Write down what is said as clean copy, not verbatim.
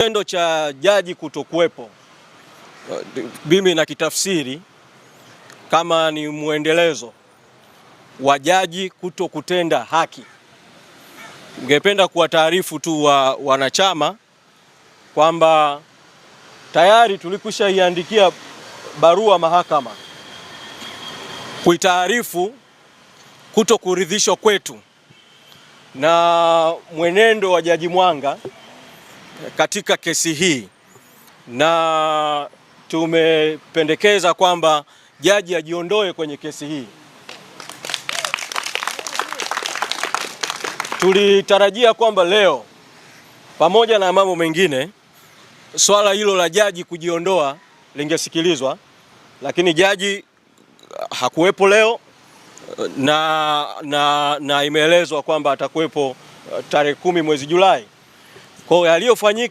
Kitendo cha jaji kutokuwepo mimi nakitafsiri kama ni mwendelezo wa jaji kuto kutenda haki. Ningependa kuwataarifu tu wa wanachama kwamba tayari tulikwishaiandikia barua mahakama kuitaarifu kuto kuridhishwa kwetu na mwenendo wa Jaji Mwanga katika kesi hii, na tumependekeza kwamba jaji ajiondoe kwenye kesi hii. Tulitarajia kwamba leo pamoja na mambo mengine swala hilo la jaji kujiondoa lingesikilizwa, lakini jaji hakuwepo leo na imeelezwa kwamba atakuwepo tarehe 10 mwezi Julai. Kwa hiyo yaliyofanyika